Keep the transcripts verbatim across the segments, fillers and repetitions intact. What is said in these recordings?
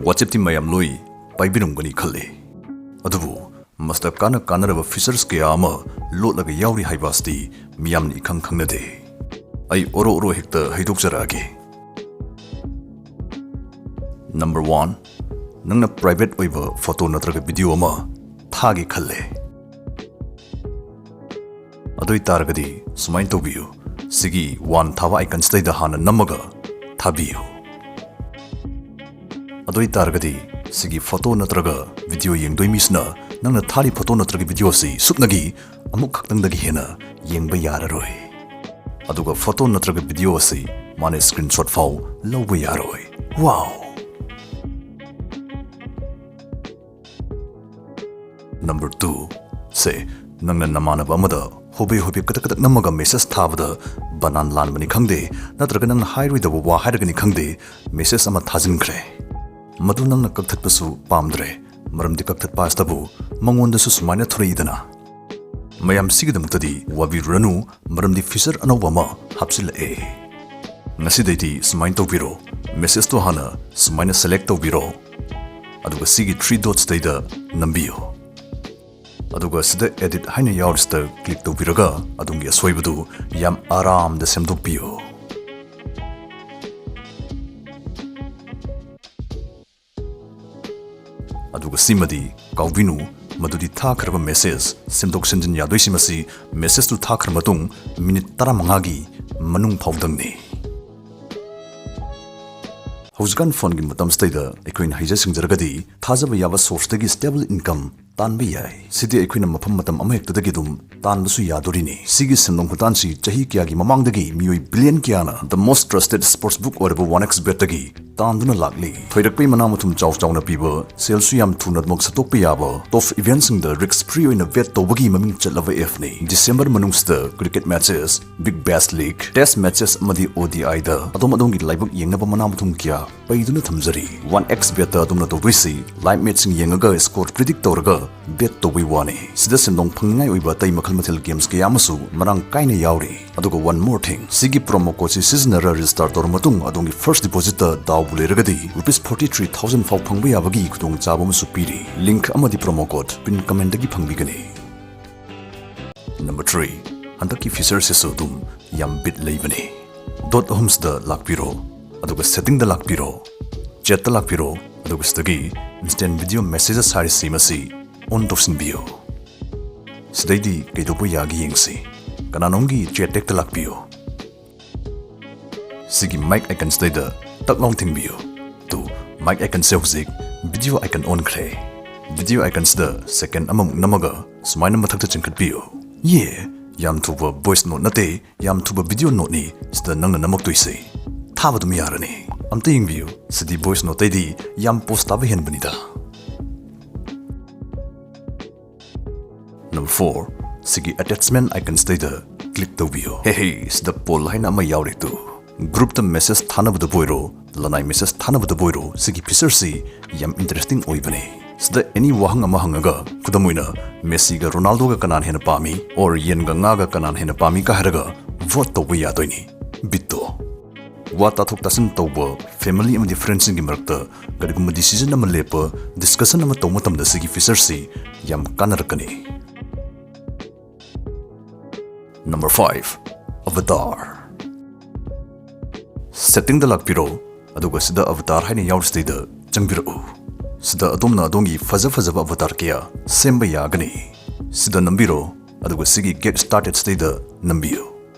WhatsAppꯇꯤ ꯃꯌꯥꯝ ꯂꯣꯏ ꯄꯥꯏꯕꯤꯔꯝꯒꯅꯤ ꯈꯜꯂꯤ, ꯑꯗꯨꯕꯨ ꯃꯁꯤꯗ ꯀꯥꯟꯅ ꯀꯥꯟꯅꯔꯕ features ꯀꯌꯥ ꯑꯃ ꯂꯣꯠꯂꯒ ꯌꯥꯎꯔꯤ ꯍꯥꯏꯕ ꯑꯁꯤꯗꯤ ꯃꯤꯌꯥꯝꯅ ꯏꯈꯪ ꯈꯪꯅꯗꯦ꯫ ꯑꯩ ꯑꯣꯔꯣ ꯑꯣꯔꯣ ꯍꯦꯛꯇ ꯍꯩꯗꯣꯛꯆꯔꯛꯑꯒꯦ꯫ Number one, ꯅꯪꯅ private ꯑꯣꯏꯕ photo ꯅꯠꯇ꯭ꯔꯒ video ꯑꯃ ꯊꯥꯒꯦ ꯈꯜꯂꯦ꯫ ꯑꯗꯨ ꯑꯣꯏ ꯇꯥꯔꯒꯗꯤ ꯁꯨꯃꯥꯏꯅ ꯇꯧꯕꯤꯌꯨ, ꯁꯤꯒꯤ one ꯊꯥꯕ iconꯁꯤꯗꯩꯗ ꯍꯥꯟꯅ ꯅꯝꯃꯒ ꯊꯥꯕꯤꯌꯨ꯫ ꯑꯗꯨ ꯑꯣꯏ ꯇꯥꯔꯒꯗꯤ ꯁꯤꯒꯤ photo ꯅꯠꯇ꯭ꯔꯒ video ꯌꯦꯡꯗꯣꯏ ꯃꯤꯁꯤꯅ ꯅꯪꯅ ꯊꯥꯔꯤ photo ꯅꯠꯇ꯭ꯔꯒ video ꯑꯁꯤ ꯁꯨꯞꯅꯒꯤ ꯑꯃꯨꯛ ꯈꯛꯇꯪꯗꯒꯤ ꯍꯦꯟꯅ ꯌꯦꯡꯕ ꯌꯥꯔꯔꯣꯏ꯫ ꯑꯗꯨꯒ photo ꯅꯠꯇ꯭ꯔꯒ video ꯑꯁꯤ ꯃꯥꯅ screenshot ꯐꯥꯎ ꯂꯧꯕ ꯌꯥꯔꯣꯏ꯫ Wow! Number two ꯁꯦ, ꯅꯪꯅ ꯅꯃꯥꯟꯅꯕ ꯑꯃꯗ ꯍꯣꯕꯦ ꯍꯣꯕꯦ ꯀꯇꯛ ꯀꯇꯛ ꯅꯝꯃꯒ message ꯊꯥꯕꯗ ꯕꯅꯥꯟ ꯂꯥꯟꯕꯅꯤ ꯈꯪꯗꯦ, ꯅꯠꯇ꯭ꯔꯒ ꯅꯪꯅ ꯍꯥꯏꯔꯣꯏꯗꯕ ꯋꯥ ꯍꯥꯏꯔꯒꯅꯤ ꯈꯪꯗꯦ, message ꯑꯃ ꯊꯥꯖꯤꯟꯈ꯭ꯔꯦ꯫ ꯃꯗꯨ ꯅꯪꯅ ꯀꯛꯊꯠꯄꯁꯨ ꯄꯥꯝꯗ꯭ꯔꯦ, ꯃꯔꯝꯗꯤ ꯀꯛꯊꯠꯄ ꯑꯁꯤꯗꯕꯨ ꯃꯉꯣꯟꯗꯁꯨ ꯁꯨꯃꯥꯏꯅ ꯊꯣꯔꯛꯏꯗꯅ꯫ ꯃꯌꯥꯝ ꯁꯤꯒꯤꯗꯃꯛꯇꯗꯤ ꯋꯥꯕꯤꯔꯨꯔꯅꯨ, ꯃꯔꯝꯗꯤ feature ꯑꯅꯧꯕ ꯑꯃ ꯍꯥꯞꯆꯤꯜꯂꯛꯑꯦ꯫ ꯉꯁꯤꯗꯩꯗꯤ ꯁꯨꯃꯥꯏꯅ ꯇꯧꯕꯤꯔꯣ, messageꯇꯣ ꯍꯥꯟꯅ ꯁꯨꯃꯥꯏꯅ select ꯇꯧꯕꯤꯔꯣ, ꯑꯗꯨꯒ ꯁꯤꯒꯤ three dotsꯇꯩꯗ ꯅꯝꯕꯤꯌꯨ꯫ ꯑꯗꯨꯒ ꯁꯤꯗ edit ꯍꯥꯏꯅ ꯌꯥꯎꯔꯤꯁꯤꯗ click ꯇꯧꯕꯤꯔꯒ ꯑꯗꯣꯝꯒꯤ ꯑꯁꯣꯏꯕꯗꯨ ꯌꯥꯝ ꯑꯔꯥꯝꯗ ꯁꯦꯝꯗꯣꯛꯄꯤꯌꯨ꯫ ꯑꯗꯨꯒ ꯁꯤꯃꯗꯤ ꯀꯥꯎꯕꯤꯅꯨ, ꯃꯗꯨꯗꯤ ꯊꯥꯈ꯭ꯔꯕ message ꯁꯦꯝꯗꯣꯛ ꯁꯦꯝꯖꯤꯟ ꯌꯥꯗꯣꯏꯁꯤ ꯃꯁꯤ messageꯇꯨ ꯊꯥꯈ꯭ꯔ ꯃꯇꯨꯡ minute ꯇꯔꯥꯃꯉꯥꯒꯤ ꯃꯅꯨꯡ ꯐꯥꯎꯗꯪꯅꯤ꯫ ꯍꯧꯖꯤꯛꯀꯥꯟ phoneꯒꯤ ꯃꯇꯝꯁꯤꯗꯩꯗ ꯑꯩꯈꯣꯏꯅ ꯍꯩꯖ ꯁꯤꯡꯖꯔꯒꯗꯤ ꯊꯥꯖꯕ ꯌꯥꯕ sourceꯇꯒꯤ stable income ꯇꯥꯟꯕ ꯌꯥꯏ꯫ ꯁꯤꯗꯤ ꯑꯩꯈꯣꯏꯅ ꯃꯐꯝ ꯃꯇꯝ ꯑꯃꯍꯦꯛꯇꯗꯒꯤ ꯑꯗꯨꯝ ꯇꯥꯟꯕꯁꯨ ꯌꯥꯗꯣꯔꯤꯅꯤ꯫ ꯁꯤꯒꯤ ꯁꯦꯟꯗꯣꯡ ꯈꯨꯇꯥꯟꯁꯤ ꯆꯍꯤ ꯀꯌꯥꯒꯤ ꯃꯃꯥꯡꯗꯒꯤ ꯃꯤꯑꯣꯏ billion ꯀꯌꯥꯅ the most trusted sports book ꯑꯣꯏꯔꯕ one X betꯇꯒꯤ ꯇꯥꯟꯗꯨꯅ ꯂꯥꯛꯂꯤ꯫ ꯊꯣꯏꯔꯛꯄꯒꯤ ꯃꯅꯥ ꯃꯊꯨꯝ ꯆꯥꯎ ꯆꯥꯎꯅ ꯄꯤꯕ, ꯁꯦꯜꯁꯨ ꯌꯥꯝ ꯊꯨꯅ ꯑꯗꯨꯃꯛ ꯁꯠꯇꯣꯛꯄ ꯌꯥꯕ, top eventꯁꯤꯡꯗ risk free ꯑꯣꯏꯅ bet ꯇꯧꯕꯒꯤ ꯃꯃꯤꯡ ꯆꯠꯂꯕ appꯅꯤ꯫ December ꯃꯅꯨꯡꯁꯤꯗ cricket matches, big bash league, test matches ꯑꯃꯗꯤ ODIꯗ ꯑꯗꯣꯝ ꯑꯗꯣꯝꯒꯤ ꯂꯥꯏꯕꯛ ꯌꯦꯡꯅꯕ ꯃꯅꯥ ꯃꯊꯨꯝ ꯀꯌꯥ ꯄꯩꯗꯨꯅ ꯊꯝꯖꯔꯤ꯫ One X betꯇ ꯑꯗꯣꯝꯅ ꯇꯧꯗꯣꯏꯁꯤ live matchꯁꯤꯡ ꯌꯦꯡꯉꯒ score predict ꯇꯧꯔꯒ ꯕꯦꯠ ꯇꯧꯕꯩ ꯋꯥꯅꯤ꯫ ꯁꯤꯗ ꯁꯦꯟꯗꯣꯡ ꯐꯪꯅꯤꯡꯉꯥꯏ ꯑꯣꯏꯕ ꯑꯇꯩ ꯃꯈꯜ ꯃꯊꯦꯜ ꯒꯦꯝꯁ ꯀꯌꯥ ꯑꯃꯁꯨ ꯃꯔꯥꯡ ꯀꯥꯏꯅ ꯌꯥꯎꯔꯤ꯫ ꯑꯗꯨꯒ one more thing, ꯁꯤꯒꯤ ꯄ꯭ꯔꯣꯃꯣ ꯀꯣꯗꯁꯤ ꯁꯤꯖꯤꯟꯅꯔ ꯔꯦꯖꯤꯁꯇꯥꯔ ꯇꯧꯔ ꯃꯇꯨꯡ ꯑꯗꯣꯝꯒꯤ ꯐꯥꯔꯁ ꯗꯤꯄꯣꯖꯤꯠꯇ ꯗꯥꯎꯕꯨ ꯂꯩꯔꯒꯗꯤ ꯔꯨꯄꯤꯁ ꯐꯣꯔꯇꯤ ꯊ꯭ꯔꯤ ꯊꯥꯎꯖꯟ ꯐꯥꯎ ꯐꯪꯕ ꯌꯥꯕꯒꯤ ꯈꯨꯗꯣꯡꯆꯥꯕ ꯑꯃꯁꯨ ꯄꯤꯔꯤ꯫ ꯂꯤꯡꯛ ꯑꯃꯗꯤ ꯄ꯭ꯔꯣꯃꯣ ꯀꯣꯗ ꯄꯤꯟ ꯀꯃꯦꯟꯗꯒꯤ ꯐꯪꯕꯤꯒꯅꯤ꯫ ꯅꯝꯕꯔ ꯊ꯭ꯔꯤ, ꯍꯟꯗꯛꯀꯤ ꯐꯤꯆꯔꯁꯤꯁꯨ ꯑꯗꯨꯝ ꯌꯥꯝ ꯕꯤꯠ ꯂꯩꯕꯅꯤ꯫ ꯗꯣꯠ ꯑꯍꯨꯝꯁꯤꯗ ꯂꯥꯛꯄꯤꯔꯣ, ꯑꯗꯨꯒ ꯁꯦꯇꯤꯡꯗ ꯂꯥꯛꯄꯤꯔꯣ, ꯆꯦꯠꯇ ꯂꯥꯛꯄꯤꯔꯣ, ꯑꯗꯨꯒ ꯁꯤꯗꯒꯤ ꯏꯟꯁꯇꯦꯟ ꯚꯤꯗꯤꯑꯣ ꯃꯦꯁꯦꯖꯦꯁ ꯍꯥꯏꯔꯤꯁꯤ ꯃꯁꯤ ꯑꯣꯟ ꯇꯧꯁꯤꯟꯕꯤꯌꯨ꯫ ꯁꯤꯗꯩꯗꯤ ꯀꯩꯗꯧꯕ ꯌꯥꯒꯦ ꯌꯦꯡꯁꯤ꯫ ꯀꯅꯥꯅꯣꯝꯒꯤ ꯆꯦꯠ ꯇꯦꯛꯇ ꯂꯥꯛꯄꯤꯌꯨ꯫ ꯁꯤꯒꯤ ꯃꯥꯏꯛ ꯑꯥꯏꯀꯟꯁꯤꯗꯩꯗ ꯇꯛ ꯂꯥꯎꯅ ꯊꯤꯡꯕꯤꯌꯨ꯫ ꯇꯨ, ꯃꯥꯏꯛ ꯑꯥꯏꯀꯟꯁꯦ ꯍꯧꯖꯤꯛ ꯚꯤꯗꯤꯑꯣ ꯑꯥꯏꯀꯟ ꯑꯣꯟꯈ꯭ꯔꯦ꯫ ꯚꯤꯗꯤꯑꯣ ꯑꯥꯏꯀꯟꯁꯤꯗ ꯁꯦꯀꯦꯟ ꯑꯃꯃꯨꯛ ꯅꯝꯃꯒ ꯁꯨꯃꯥꯏꯅ ꯃꯊꯛꯇ ꯆꯤꯡꯈꯠꯄꯤꯌꯨ꯫ ꯌꯦ! ꯌꯥꯝ ꯊꯨꯕ ꯚꯣꯏꯁ ꯅꯣꯠ ꯅꯠꯇꯦ, ꯌꯥꯝ ꯊꯨꯕ ꯚꯤꯗꯤꯑꯣ ꯅꯣꯠꯅꯤ ꯁꯤꯗ ꯅꯪꯅ ꯅꯝꯃꯛꯇꯣꯏꯁꯦ꯫ ꯊꯥꯕ ꯑꯗꯨꯝ ꯌꯥꯔꯅꯤ꯫ ꯑꯝꯇ ꯌꯦꯡꯕꯤꯌꯨ, ꯁꯤꯗꯤ ꯚꯣꯏꯁ ꯅꯣꯠꯇꯩꯗꯤ ꯌꯥꯝ ꯄꯣꯁ ꯇꯥꯕ ꯍꯦꯟꯕꯅꯤꯗ꯫ ꯅꯝꯕꯔ ꯐꯣꯔ, ꯁꯤꯒꯤ ꯑꯦꯇꯦꯆꯃꯦꯟ ꯑꯥꯏꯀꯟꯁꯤꯗꯩꯗ ꯀ꯭ꯂꯤꯛ ꯇꯧꯕꯤꯌꯨ꯫ ꯍꯦ ꯍꯦ, ꯁꯤꯗ ꯄꯣꯜ ꯍꯥꯏꯅ ꯑꯃ ꯌꯥꯎꯔꯦ ꯇꯨ꯫ ꯒ꯭ꯔꯨꯞꯇ ꯃꯦꯁꯦꯖ ꯊꯥꯅꯕꯗꯕꯨ ꯑꯣꯏꯔꯣ, ꯂꯅꯥꯏ ꯃꯦꯁꯦꯖ ꯊꯥꯅꯕꯗꯕꯨ ꯑꯣꯏꯔꯣ, ꯁꯤꯒꯤ ꯐꯤꯆꯔꯁꯤ ꯌꯥꯝ ꯏꯟꯇꯔꯦꯁꯇꯤꯡ ꯑꯣꯏꯕꯅꯦ꯫ ꯁꯤꯗ ꯑꯦꯅꯤ ꯋꯥꯍꯪ ꯑꯃ ꯍꯪꯉꯒ, ꯈꯨꯗꯝ ꯑꯣꯏꯅ, ꯃꯦꯁꯤꯒ ꯔꯣꯅꯥꯜꯗꯣꯒ ꯀꯅꯥꯅ ꯍꯦꯟꯅ ꯄꯥꯝꯃꯤ, ꯑꯣꯔ ꯌꯦꯟꯒ ꯉꯥꯒ ꯀꯅꯥꯅ ꯍꯦꯟꯅ ꯄꯥꯝꯃꯤ ꯀ ꯍꯥꯏꯔꯒ ꯚꯣꯠ ꯇꯧꯕ ꯌꯥꯗꯣꯏꯅꯤ꯫ ꯕꯤꯠꯇꯣ꯫ ꯋꯥ ꯇꯥꯊꯣꯛ ꯇꯥꯁꯤꯟ ꯇꯧꯕ, ꯐꯦꯃꯤꯂꯤ ꯑꯃꯗꯤ ꯐ꯭ꯔꯦꯟꯁꯤꯡꯒꯤ ꯃꯔꯛꯇ ꯀꯔꯤꯒꯨꯝꯕ ꯗꯤꯁꯤꯖꯟ ꯑꯃ ꯂꯦꯞꯄ, ꯗꯤꯁꯀꯁꯟ ꯑꯃ ꯇꯧꯕ ꯃꯇꯝꯗ ꯁꯤꯒꯤ ꯐꯤꯆꯔꯁꯤ ꯌꯥꯝ ꯀꯥꯟꯅꯔꯛꯀꯅꯤ꯫ Number five, avatar. ꯁꯦꯇꯤꯡꯗ ꯂꯥꯛꯄꯤꯔꯣ, ꯑꯗꯨꯒ ꯁꯤꯗ ꯑꯚꯇꯥꯔ ꯍꯥꯏꯅ ꯌꯥꯎꯔꯤꯁꯤꯗꯩꯗ ꯆꯪꯕꯤꯔꯛꯎ꯫ ꯁꯤꯗ ꯑꯗꯣꯝꯅ ꯑꯗꯣꯝꯒꯤ ꯐꯖ ꯐꯖꯕ ꯑꯚꯇꯥꯔ ꯀꯌꯥ ꯁꯦꯝꯕ ꯌꯥꯒꯅꯤ꯫ ꯁꯤꯗ ꯅꯝꯕꯤꯔꯣ, ꯑꯗꯨꯒ ꯁꯤꯒꯤ ꯒꯦꯠ ꯁ꯭ꯇꯥꯔꯇꯦꯗꯁꯤꯗꯩꯗ ꯅꯝꯕꯤꯌꯨ꯫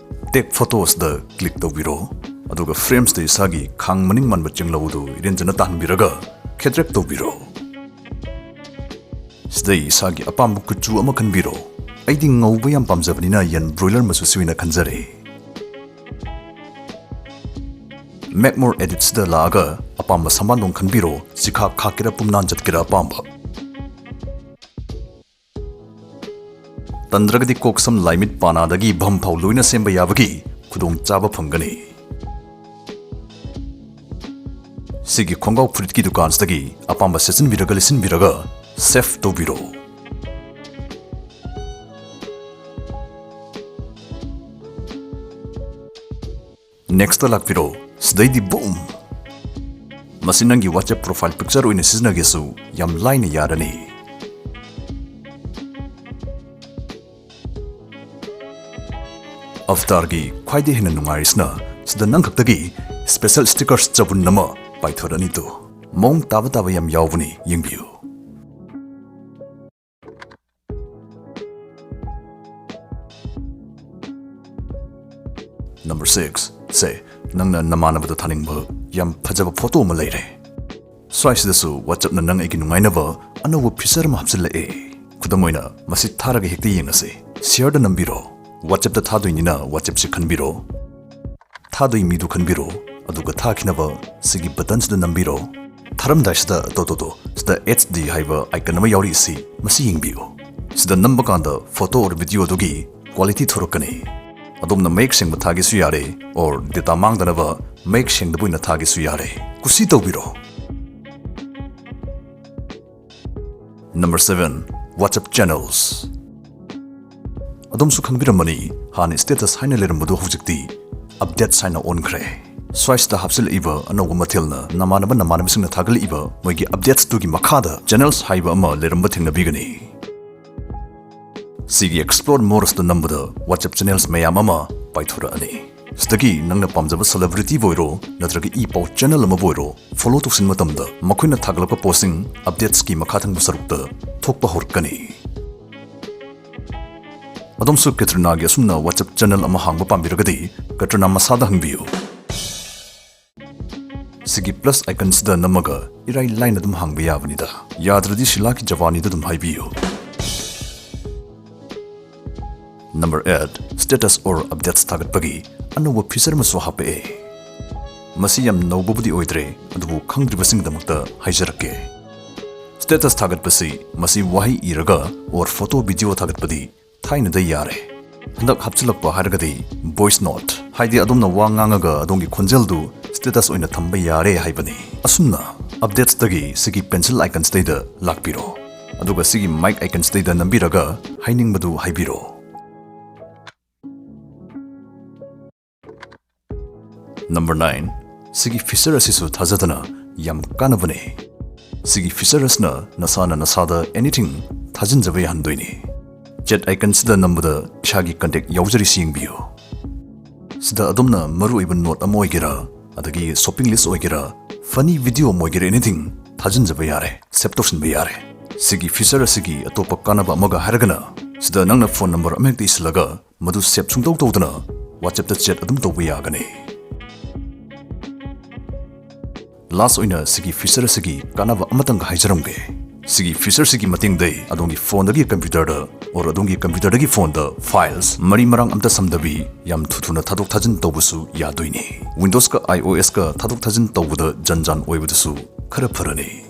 ꯇꯦꯛ ꯐꯣꯇꯣꯁꯤꯗ ꯀ꯭ꯂꯤꯛ ꯇꯧꯕꯤꯔꯣ, ꯑꯗꯨꯒ ꯐ꯭ꯔꯦꯝꯁꯤꯗ ꯏꯁꯥꯒꯤ ꯈꯥꯡ ꯃꯅꯤꯡ ꯃꯥꯟꯕ ꯆꯤꯡꯂꯧ ꯑꯗꯨ ꯏꯔꯦꯟꯖꯅ ꯇꯥꯍꯟꯕꯤꯔꯒ ꯈꯦꯇ꯭ꯔꯦꯛ ꯇꯧꯕꯤꯔꯣ꯫ ꯁꯤꯗꯩ ꯏꯁꯥꯒꯤ ꯑꯄꯥꯝꯕ ꯀꯨꯆꯨ ꯑꯃ ꯈꯟꯕꯤꯔꯣ꯫ ꯑꯩꯗꯤ ꯉꯧꯕ ꯌꯥꯝ ꯄꯥꯝꯖꯕꯅꯤꯅ ꯌꯦꯟ ꯕ꯭ꯔꯣꯏꯂꯔ ꯃꯆꯨꯁꯤ ꯑꯣꯏꯅ ꯈꯟꯖꯔꯦ꯫ ꯃꯦꯛ ꯃꯣꯔ ꯑꯦꯗꯤꯠꯁꯤꯗ ꯂꯥꯛꯑꯒ ꯑꯄꯥꯝꯕ ꯁꯝꯕꯥꯟꯗꯣꯡ ꯈꯟꯕꯤꯔꯣ, ꯁꯤꯈꯥꯛ ꯈꯥꯛꯀꯦꯔꯥ ꯄꯨꯝꯅꯥꯟ ꯆꯠꯀꯦꯔꯥ ꯑꯄꯥꯝꯕ꯫ ꯇꯟꯗ꯭ꯔꯒꯗꯤ ꯀꯣꯛ ꯁꯝ ꯂꯥꯏ ꯃꯤꯠ ꯄꯥ ꯅꯥꯗꯒꯤ ꯚꯝ ꯐꯥꯎ ꯂꯣꯏꯅ ꯁꯦꯝꯕ ꯌꯥꯕꯒꯤ ꯈꯨꯗꯣꯡꯆꯥꯕ ꯐꯪꯒꯅꯤ꯫ ꯁꯤꯒꯤ ꯈꯣꯡꯒ꯭ꯔꯥꯎ ꯐꯨꯔꯤꯠꯀꯤ ꯗꯨꯀꯥꯟꯁꯤꯗꯒꯤ ꯑꯄꯥꯝꯕ ꯁꯦꯠꯆꯤꯟꯕꯤꯔꯒ ꯂꯤꯠꯁꯤꯟꯕꯤꯔꯒ ꯁꯦꯐ ꯇꯧꯕꯤꯔꯣ꯫ Next ꯂꯥꯛꯄꯤꯔꯣ꯫ ꯁꯤꯗꯩꯗꯤ boom! ꯃꯁꯤ ꯅꯪꯒꯤ WhatsApp profile picture ꯑꯣꯏꯅ ꯁꯤꯖꯤꯟꯅꯒꯦꯁꯨ ꯌꯥꯝ ꯂꯥꯏꯅ ꯌꯥꯔꯅꯤ꯫ Avatar ꯒꯤ ꯈ꯭ꯋꯥꯏꯗꯒꯤ ꯍꯦꯟꯅ ꯅꯨꯡꯉꯥꯏꯔꯤꯁꯤꯅ ꯁꯤꯗ ꯅꯪ ꯈꯛꯇꯒꯤ special stickers ꯆꯕꯨꯟ ꯑꯃ ꯄꯥꯏꯊꯣꯔꯛꯑꯅꯤ ꯇꯨ꯫ ꯃꯑꯣꯡ ꯇꯥꯕ ꯇꯥꯕ ꯌꯥꯝ ꯌꯥꯎꯕꯅꯤ, ꯌꯦꯡꯕꯤꯌꯨ꯫ Number six ꯁꯦ, ꯅꯪꯅ ꯅꯃꯥꯟꯅꯕꯗ ꯊꯥꯅꯤꯡꯕ ꯌꯥꯝ ꯐꯖꯕ photo ꯑꯃ ꯂꯩꯔꯦ꯫ ꯁ꯭ꯋꯥꯏꯁꯤꯗꯁꯨ WhatsApp ꯅ ꯅꯪ ꯑꯩꯒꯤ ꯅꯨꯡꯉꯥꯏꯅꯕ ꯑꯅꯧꯕ feature ꯑꯃ ꯍꯥꯞꯆꯤꯜꯂꯛꯑꯦ꯫ ꯈꯨꯗꯝ ꯑꯣꯏꯅ, ꯃꯁꯤ ꯊꯥꯔꯒ ꯍꯦꯛꯇ ꯌꯦꯡꯉꯁꯤ꯫ Share ꯗ ꯅꯝꯕꯤꯔꯣ꯫ WhatsApp ꯇ ꯊꯥꯗꯣꯏꯅꯤꯅ WhatsApp ꯁꯤ ꯈꯟꯕꯤꯔꯣ꯫ ꯊꯥꯗꯣꯏ ꯃꯤꯗꯨ ꯈꯟꯕꯤꯔꯣ, ꯑꯗꯨꯒ ꯊꯥꯈꯤꯅꯕ ꯁꯤꯒꯤ button ꯁꯤꯗ ꯅꯝꯕꯤꯔꯣ꯫ ꯊꯥꯔꯝꯗꯥꯏꯁꯤꯗ ꯇꯣ, ꯇꯣ, ꯇꯣ, ꯁꯤꯗ H D ꯍꯥꯏꯕ icon ꯑꯃ ꯌꯥꯎꯔꯤꯁꯤ, ꯃꯁꯤ ꯌꯦꯡꯕꯤꯌꯨ꯫ ꯁꯤꯗ ꯅꯝꯕ ꯀꯥꯟꯗ photo or video ꯑꯗꯨꯒꯤ quality ꯊꯣꯔꯛꯀꯅꯤ꯫ ꯑꯗꯣꯝꯅ ꯃꯌꯦꯛ ꯁꯦꯡꯕ ꯊꯥꯒꯦꯁꯨ ꯌꯥꯔꯦ, or data ꯃꯥꯡꯗꯅꯕ ꯃꯌꯦꯛ ꯁꯦꯡꯗꯕ ꯑꯣꯏꯅ ꯊꯥꯒꯦꯁꯨ ꯌꯥꯔꯦ꯫ ꯀꯨꯁꯤ ꯇꯧꯕꯤꯔꯣ꯫ Number seven, WhatsApp channels꯫ ꯑꯗꯣꯝꯁꯨ ꯈꯪꯕꯤꯔꯝꯃꯅꯤ, ꯍꯥꯟꯅ status ꯍꯥꯏꯅ ꯂꯩꯔꯝꯕꯗꯨ ꯍꯧꯖꯤꯛꯇꯤ updates ꯍꯥꯏꯅ ꯑꯣꯟꯈ꯭ꯔꯦ꯫ ꯁ꯭ꯋꯥꯏꯁꯤꯗ ꯍꯥꯞꯆꯤꯜꯂꯛꯏꯕ ꯑꯅꯧꯕ ꯃꯊꯦꯜꯅ ꯅꯃꯥꯟꯅꯕ ꯅꯃꯥꯟꯅꯕꯤꯁꯤꯡꯅ ꯊꯥꯒꯠꯂꯛꯏꯕ ꯃꯣꯏꯒꯤ updates ꯇꯨꯒꯤ ꯃꯈꯥꯗ channels ꯍꯥꯏꯕ ꯑꯃ ꯂꯩꯔꯝꯕ ꯊꯦꯡꯅꯕꯤꯒꯅꯤ꯫ ꯁꯤꯒꯤ Explore More ꯁꯤꯗ ꯅꯝꯕꯗ WhatsApp channels ꯃꯌꯥꯝ ꯑꯃ ꯄꯥꯏꯊꯣꯔꯛꯑꯅꯤ꯫ ꯁꯤꯗꯒꯤ ꯅꯪꯅ ꯄꯥꯝꯖꯕ celebrity ꯕꯨ ꯑꯣꯏꯔꯣ ꯅꯠꯇ꯭ꯔꯒ ꯏ ꯄꯥꯎ channel ꯑꯃꯕꯨ ꯑꯣꯏꯔꯣ, follow ꯇꯧꯁꯤꯟꯕ ꯃꯇꯝꯗ ꯃꯈꯣꯏꯅ ꯊꯥꯒꯠꯂꯛꯄ post ꯁꯤꯡ updates ꯀꯤ ꯃꯈꯥ ꯊꯪꯕ ꯁꯔꯨꯛꯇ ꯊꯣꯛꯄ ꯍꯧꯔꯛꯀꯅꯤ꯫ ꯑꯗꯣꯝꯁꯨ ꯀꯦꯇ꯭ꯔꯤꯅꯥꯒꯤ ꯑꯁꯨꯝꯅ WhatsApp channel ꯑꯃ ꯍꯥꯡꯕ ꯄꯥꯝꯕꯤꯔꯒꯗꯤ ꯀꯦꯇ꯭ꯔꯤꯅꯥ ꯃꯁꯥꯗ ꯍꯪꯕꯤꯌꯨ꯫ ꯁꯤꯒꯤ plus icon ꯁꯤꯗ ꯅꯝꯃꯒ ꯏꯔꯥꯏ ꯂꯥꯏꯅ ꯑꯗꯨꯝ ꯍꯥꯡꯕ ꯌꯥꯕꯅꯤꯗ꯫ ꯌꯥꯗ꯭ꯔꯗꯤ ꯁꯤꯂꯥꯒꯤ ꯖꯋꯥꯅꯤꯗ ꯑꯗꯨꯝ ꯍꯥꯏꯕꯤꯌꯨ꯫ Number eight, status or updates ꯊꯥꯒꯠꯄꯒꯤ ꯑꯅꯧꯕ feature ꯑꯃꯁꯨ ꯍꯥꯞꯄꯛꯑꯦ꯫ ꯃꯁꯤ ꯌꯥꯝ ꯅꯧꯕꯕꯨꯗꯤ ꯑꯣꯏꯗ꯭ꯔꯦ, ꯑꯗꯨꯕꯨ ꯈꯪꯗ꯭ꯔꯤꯕꯁꯤꯡꯒꯤꯗꯃꯛꯇ ꯍꯥꯏꯖꯔꯛꯀꯦ꯫ Status ꯊꯥꯒꯠꯄꯁꯤ ꯃꯁꯤ ꯋꯥꯍꯩ ꯏꯔꯒ or photo video ꯊꯥꯒꯠꯄꯗꯤ ꯊꯥꯏꯅꯗ ꯌꯥꯔꯦ꯫ ꯍꯟꯗꯛ ꯍꯥꯞꯆꯤꯜꯂꯛꯄ ꯍꯥꯏꯔꯒꯗꯤ voice note, ꯍꯥꯏꯗꯤ ꯑꯗꯣꯝꯅ ꯋꯥ ꯉꯥꯡꯉꯒ ꯑꯗꯣꯝꯒꯤ ꯈꯣꯟꯖꯦꯜꯗꯨ status ꯑꯣꯏꯅ ꯊꯝꯕ ꯌꯥꯔꯦ ꯍꯥꯏꯕꯅꯤ꯫ ꯑꯁꯨꯝꯅ updates ꯇꯒꯤ ꯁꯤꯒꯤ pencil icon ꯁꯤꯗꯩꯗ ꯂꯥꯛꯄꯤꯔꯣ, ꯑꯗꯨꯒ ꯁꯤꯒꯤ mic icon ꯁꯤꯗꯩꯗ ꯅꯝꯕꯤꯔꯒ ꯍꯥꯏꯅꯤꯡꯕꯗꯨ ꯍꯥꯏꯕꯤꯔꯣ꯫ Number nine, ꯁꯤꯒꯤ feature ꯑꯁꯤꯁꯨ ꯊꯥꯖꯗꯅ ꯌꯥꯝ ꯀꯥꯟꯅꯕꯅꯦ꯫ ꯁꯤꯒꯤ feature ꯑꯁꯤꯅ ꯅꯁꯥꯅ ꯅꯁꯥꯗ anything ꯊꯥꯖꯤꯟꯖꯕ ꯌꯥꯍꯟꯗꯣꯏꯅꯤ꯫ Chat icon ꯁꯤꯗ ꯅꯝꯕꯗ ꯏꯁꯥꯒꯤ contact ꯌꯥꯎꯖꯔꯤꯁꯤ ꯌꯦꯡꯕꯤꯌꯨ꯫ ꯁꯤꯗ ꯑꯗꯣꯝꯅ ꯃꯔꯨꯑꯣꯏꯕ note ꯑꯃ ꯑꯣꯏꯒꯦꯔꯥ, ꯑꯗꯒꯤ shopping list ꯑꯣꯏꯒꯦꯔꯥ, funny video ꯑꯃ ꯑꯣꯏꯒꯦꯔꯥ, anything ꯊꯥꯖꯤꯟꯖꯕ ꯌꯥꯔꯦ, save ꯇꯧꯁꯤꯟꯕ ꯌꯥꯔꯦ꯫ ꯁꯤꯒꯤ feature ꯑꯁꯤꯒꯤ ꯑꯇꯣꯞꯄ ꯀꯥꯟꯅꯕ ꯑꯃꯒ ꯍꯥꯏꯔꯒꯅ, ꯁꯤꯗ ꯅꯪꯅ phone number ꯑꯃ ꯍꯦꯛꯇ ꯏꯁꯤꯜꯂꯒ ꯃꯗꯨ save ꯁꯨꯡꯇꯧ ꯇꯧꯗꯅ WhatsApp ꯇ chat ꯑꯗꯨꯝ ꯇꯧꯕ ꯌꯥꯒꯅꯤ꯫ Last ꯑꯣꯏꯅ ꯁꯤꯒꯤ feature ꯑꯁꯤꯒꯤ ꯀꯥꯟꯅꯕ ꯑꯃꯇꯪꯒ ꯍꯥꯏꯖꯔꯝꯒꯦ꯫ ꯁꯤꯒꯤ feature ꯁꯤꯒꯤ ꯃꯇꯦꯡꯗꯩ ꯑꯗꯣꯝꯒꯤ phone ꯗꯒꯤ computer ꯗ, or ꯑꯗꯣꯝꯒꯤ computer ꯗꯒꯤ phone ꯗ files ꯃꯔꯤ ꯃꯔꯥꯡ ꯑꯝꯇ ꯁꯝꯗꯕꯤ ꯌꯥꯝ ꯊꯨ ꯊꯨꯅ ꯊꯥꯗꯣꯛ ꯊꯥꯖꯤꯟ ꯇꯧꯕꯁꯨ ꯌꯥꯗꯣꯏꯅꯤ꯫ Windows ꯀ iOS ꯀ ꯊꯥꯗꯣꯛ ꯊꯥꯖꯤꯟ ꯇꯧꯕꯗ ꯖꯟ ꯖꯥꯟ ꯑꯣꯏꯕꯗꯨꯁꯨ ꯈꯔ ꯐꯔꯅꯤ꯫